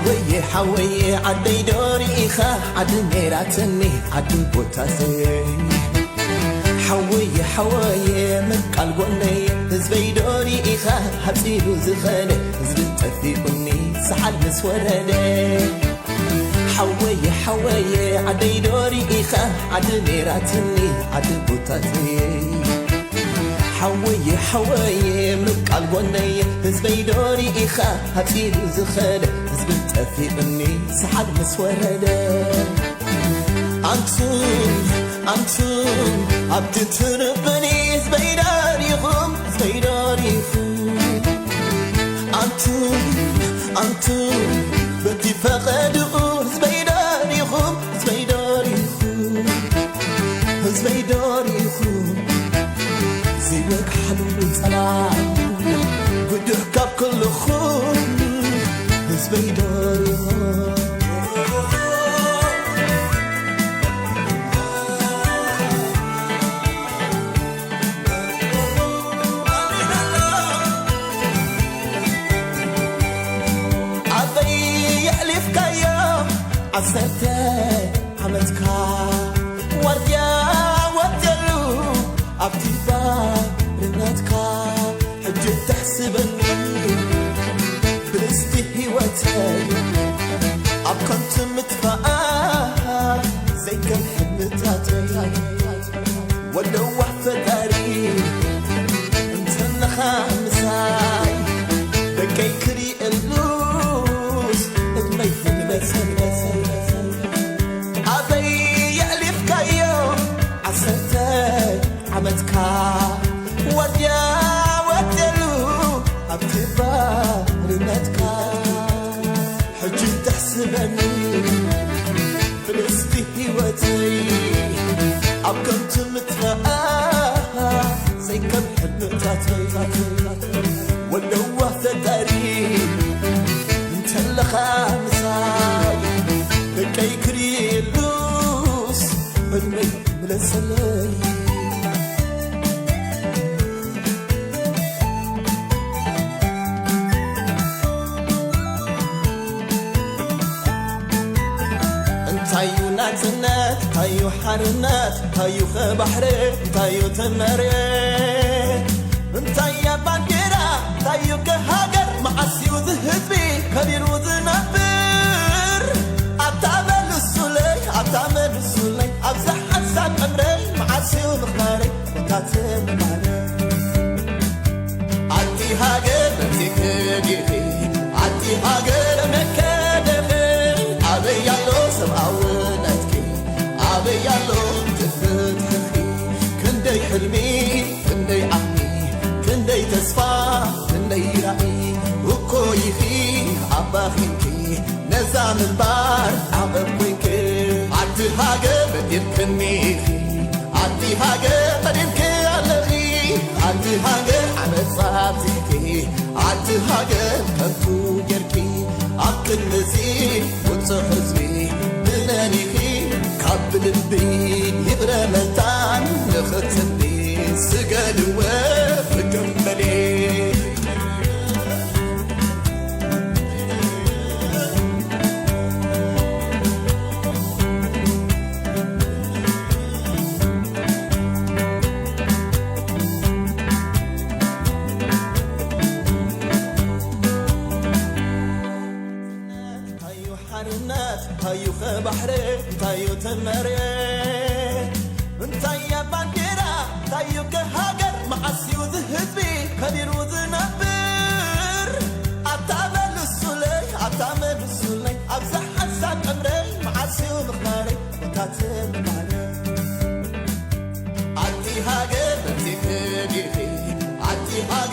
ወየ ሓወየ ዓደይ ዶ ርኢኻ ዓዲ ሜራትኒ ዓዲ ቦታተይ ሓወየ ሓወየ ምቃል ጎነይ ህዝበይ ዶ ርኢኻ ሃፂሉ ዝኸደ ህዝቢ ጠፊኡኒ ሰሓል ምስ ወረደ ሓወየ ሓወየ ዓደይ ዶ ርኢኻ ዓዲ ሜራትኒ ዓዲ ቦታተይ ሓወየ ሓወየ ምቃል ጎነይ ህዝበይ ዶ ርኢኻ ሃፂሉ ዝኸደ ህዝቢ ጠፊኡኒ ሰሓል ምስ ወረደ ኣንቱም ኣንቱም ኣብቲ ትርበኒ ህዝበይ ዶ ርኢኹም ህዝበይ ዶ ርኢኹም ኣንቱም ኣንቱም በቲ ፈቐድኡ ህዝበይ ዶ ርኢኹም ህዝበይ ዶ ርኢኹም ህዝበይ ዶ ርኢኹም ዘይወግሓሉ ጸላኢ ጉዱሕ ካብ ኩልኹም ህዝበይ ዶ ርኢኹም ኣበይ የሕሊፍካዮ ዓሰርተ ዓመትካ ዋርድያ ወደሉ ኣብቲ ባርነትካ ሕጂ ተሕስበኒ ብልስቲ ህይወተይ ኣብ ከንቱ ምጥፋኣ ዘይከም ሕልምታተይ ወለዋ ፈጣሪ እንተለኻ ምሳይ ደቀይ ክሪእሉስ እድመይ ይመለሰለይ ኣበይ የዕሊፍካዮ ዓሰርተ ዓመትካ ወድያ ወደሉ ኣብቲ ባርነትካ ሕጂ ተሕስበኒ ፍልስቲ ህይወተይ ኣብ ከንቱ ምጥፋኣ ዘይከም ሕልምታተይ ወለዋ ፈጣሪ እንተለኻ ምሳይ ደቀይ ክሪሉስ ዕድመይ ምለሰለይ እንታዩ ናጽነት እንታዩ ሓርነት እንታዩ ኸባሕሪ እንታዩ ተመሬ እንታያ ባንዴራ እንታዩ ከሃገር መዓስዩ ዝህዝቢ ከቢሩ ዝነብር ኣታ መልሱለይ ኣታ መልሱለይ ኣብዛ ሓንሳብ ዕምረይ መዓስዩ ምኽባረይ ኣቲ ሃገር መጺእኪ ዲኺ ኣቲ ሃገር መከደኺ ኣበይ ኣሎ ሰብኣውነትኪ ኣበይ ኣሎ ፍትሕኺ ክንደይ ሕልሚ ክንደይ ዓቕሚ ክንደይ ተስፋ ክንደይ ራእይ እኮ ኢኺ ኣባኺንኪ ነዛ ምንባር ዓቐብ ኮይንኪ ኣቲ ሃገር መዲርክኒ ኢኺ ኣቲ ሃገር መዲርኪ ኣለኺ ኣቲ ሃገር ዓመፃ ኣብዚሕኪ ኣቲ ሃገር ከንቱ ጌርኪ ኣብ ቅድሚ እዚ ውፁዕ ህዝቢ ብነኒኺ ካብ ብልቢ ይቕረ መታን ንኽትንቢ ስገድወ ፍቅምበሌ ሓርነት እንታዩ ኸባሕሪ እንታዩ ተመሬ እንታያ ባንዴራ እንታዩ ከሃገር መዓስዩ ዝህዝቢ ከቢሩ ዝነብር ኣታ መልሱለይ ኣታ መልሱለይ ኣብዛ ሓንሳብ ዕምረይ መዓስዩ ምኽባረይ ቦታትን ማለ ኣቲ ሃገር መጺእኪ ዲኺ ኣቲ ሃገር